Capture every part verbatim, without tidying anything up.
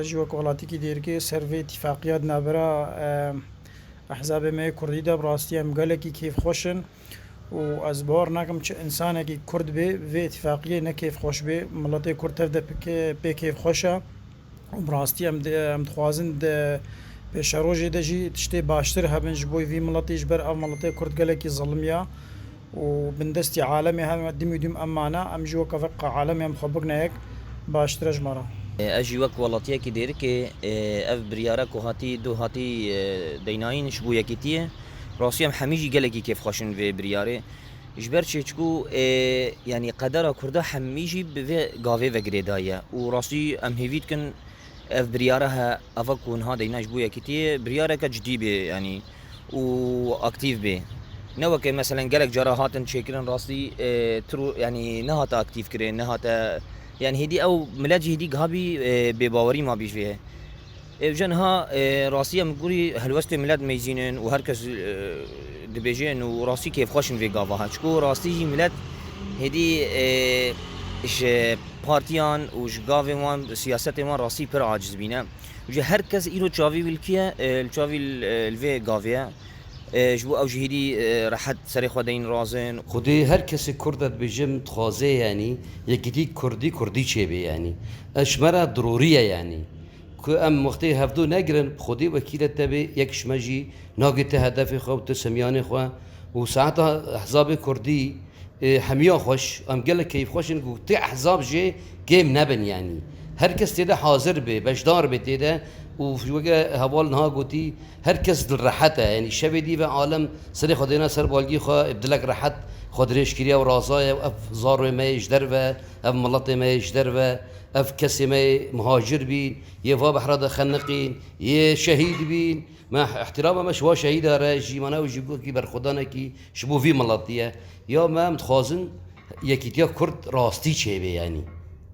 Ez jî wek welatîkî Dêrikê ser vê îtîfaqiya di navbera, e, ehzabê me yê Kurdî de bi rastî em gelekî kêfxweş in û ez bawer nakim çi însanekî Kurd bê vê îtîfaqiyê ne kêfxweş bê. Miletê Kurd tev de pê kê-, pê kêfxweş e û bi rastî em di-, em dixwazin di pêşerojê de jî tiştê baştir hebin ji bo vî miletî, ji ber ev miletê Kurd gelekî zilimiya û bindestî alemê heme dimî dim em mane, em jî weke vek alemê em xwe bigine yek, baştir e ji me re. Ez jî wek welatiyekî Dêrikê, e, ev biryare ku hatî, du hatî, e, deynayîn ji bo yekîtiyê, rastî em hemî jî gelekî kêfxweş in vê biryarê. Ji ber çi, çiku, e, yanî qedera Kurda hemî jî bi vê gavê ve girêdayî ye û rastî em hêvî dikin ev biryare he, eva ku niha deyna ji bo yekîtiyê, biryareke cidî bê, yanî, û aktîf bê. Ne weke, meselen, gelek cara hatin çêkirin, rastî, e, tru-, yanî, nehate aktîf kirin, nehate, yanî, hêdî ew milet jî hêdî giha bî, e, bêbawerî ma bî ji vê. Ê, ji niha, e, rastî em gurî helwestê milet meyzînin û her kes, e, dibêjin û rastî kêfxweş in vê gava he. Çiku rastî jî milet hêdî, e, ji partiyan û ji gavên wan, siyasetên wan rastî pir aciz bîne. Ji her kes îro çavî wî li kî ye, e, li çavî li, e, li vê gavê ye. E, ji bo ew jî hêdî, e, rehet serê xwe deyîn razin. Xwedê her kesê Kurd e dibêjim dixwaze, yanî yekîtî Kurdî, Kurdî çêbê, yanî. E, ji me re dirorî ye, yanî. Ku em wextê hevdu negirin, bi Xwedê wekîle te bê, yek ji me jî nagê te hedefê xwe û te semyanê xwe û saeta ehzabê Kurdî, e, hemiya xweş, em gelek keyfxweş in ku tê ehzab jê kêm nebin, yanî. Her kes tê de hazir bê, beşdar bê tê de û weke heval niha gotî, her kes dilrehet e, yanî şevê dî ve alem serê xwe dêna ser balgî xwe, bi dilek rehet xwe dirêj kiriye û razaye û ev zarwê me yê ji derve, ev miletê me yê ji derve, ev kesê me yê muhacir bîn, yê va behra de xeniqîn, yê şehîd bîn. Me îhtîrama me ji wa şehîda re jî, mana ew jî wekî berxwedanekî ji bo vî miletî ye. Ya me em dixwazin yekîtiya Kurd rastî çêbê, yanî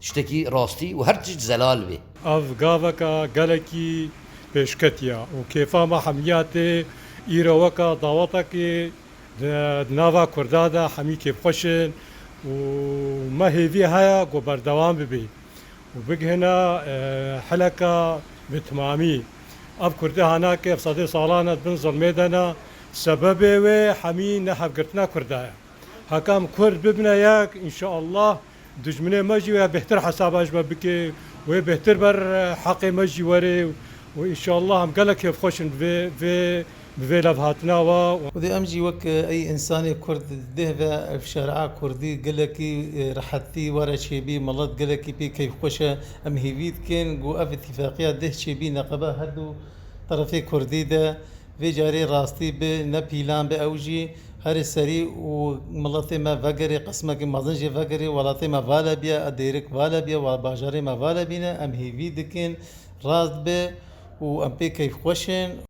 tiştekî rastî û her tişt zelal bê. Ev gaveka gelekî pêşketî ye û kêfa me hemiya tê îro weka dawetekê di, di nava Kurda de hemî kêfxweş in û me hêvî heye ku berdewam bibe û bigihine, e, hileka bi timamî. Ev Kurdî hanake ev sedê salan e di bin zilmê de ne, sebebê wê hemî nehevgirtina Kurda ye. Heke em Kurd bibine yek, înşeallah, dijminê me jî wê bêhtir hesaba ji me bike, wê bêhtir ber, e, heqê me jî were û înşeallah em gelek kêfxweş in vê, vê, bi vê levhatina we. Xwedê em jî wek, e, ey însanê Kurd dih ve ev şer'a Kurdî gelekî, e, rehetî were çêbî, milet gelekî pê keyfxweş e. Em hêvî dikin ku ev îtîfaqiya dih çêbî neqeba her du terefê Kurdî de vê carê rastî bi, ne pîlan bi, ew jî herê serî û miletê me vegerê, qismekî mezin jê vegerê, welatê me vale biye, Dêrik vale biye, wa-, bajarê me vale bîne, em hêvî dikin rast bi û em pê keyfxweş in.